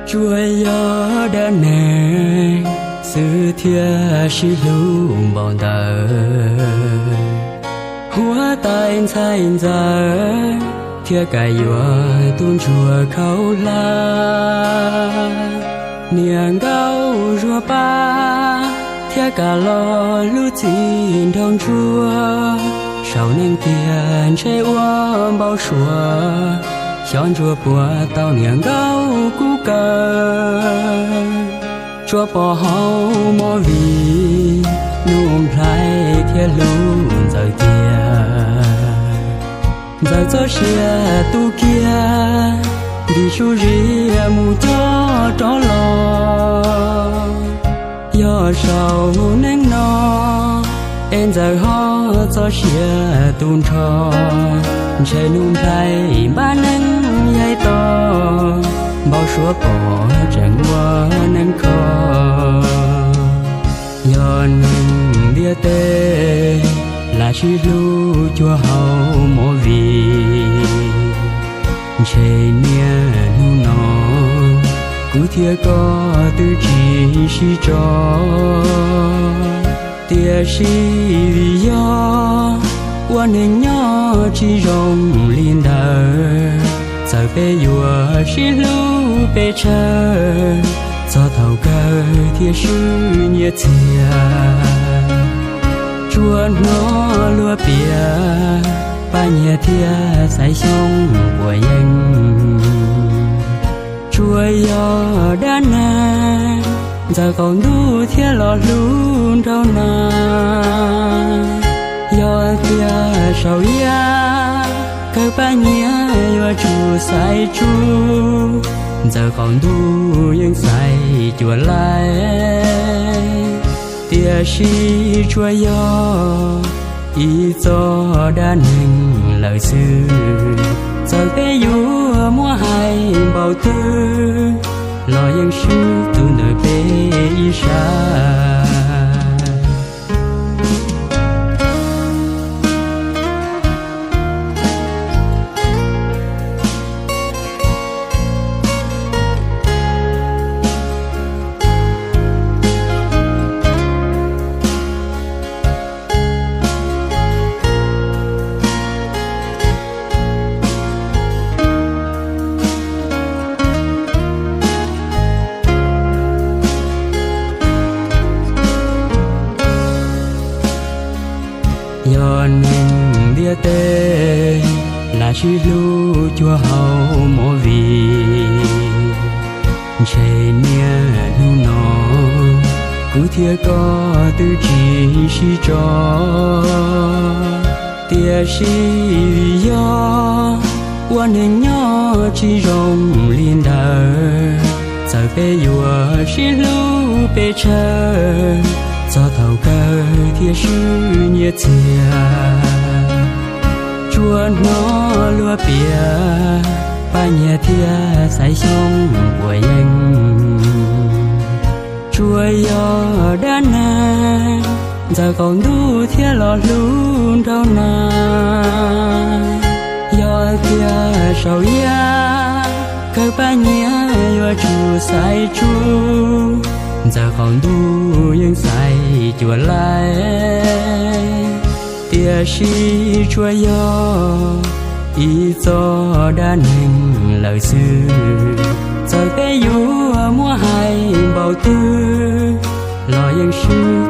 Tsuas yog dab neeg xwb thiaj sib hlub npaum ntawd. Huab tais ntxhais ntxawm thiaj kam yuav tus ntsuag khaub hlab. Niam nkauj zuag pab thiaj kam los hlub txij nraug ntsuag. Saum neej tiag ntshe ua npau suav, xyov ntsuag puas tau niam nkauj kub kaw. Tsuas pom hauv movie, Nuj Nplhaib thiaj hlub Ntxawm tiag. Ntxawm txoj sia tu kiag, ntim su zia mus coj rov los. Yog saum neej no, es Ntxawm ho txoj sia tu nrho, ntshe Nuj Nplhaib npab neej yaim to, npau suav pom tseem ua neej kho. Yog neeg ntiaj teb, lam sib hlub cuag hauv movie. Ntshe niaj hnub no, kuv thiab koj twb tsis sib tso. Tiam sis vim yog ua neeg nyob tsis zoo li ntawd, txawm peb yuav sib hlub pes tsawg, txog thaum kawg thiaj swb nyiaj txiag. Tsuas hnov luag piav, Paj Nyiag thiab Xaiv Xyooj puas yeej. Tsuas yog dab neeg, Ntxawm qaum ntuj thiaj los hlub nraug na. Yog tias saum yaj kawg Paj Nyiag yuav tsum Xaiv Tsuj, Ntxawm qaum ntuj yeej Xaiv Cuam Laij. Tiam sis tsuas yog ib txoj dab neeg lawm xwb, txawm peb yuav muab hais npaum twg los yeej swb tus ntawm peb ib sab. Yog neeg ntiaj teb, lam sib hlub cuag hauv movie. Ntshe niaj hnub no, kuv thiab koj twb tsis sib tso. Tiam sis vim yog ua neeg nyob tsis zoo li ntawd, txawm peb yuav sib hlub pes tsawg, txog thaum kawg thiaj swb nyiaj txiag. Tsuas hnov luag piav, Paj Nyiag thiab Xaiv Xyooj puas yeej. Tsuas yog dab neeg, Ntxawm qaum ntuj thiaj los hlub nraug na. Yog tias saum yaj kawg Paj Nyiag yuav tsum Xaiv Tsuj, Ntxawm qaum ntuj yeej Xaiv Cuam Laij. Tiam sis tsuas yog ib txoj dab neeg lawm xwb, txawm peb yuav muab hais npaum twg los yeej swb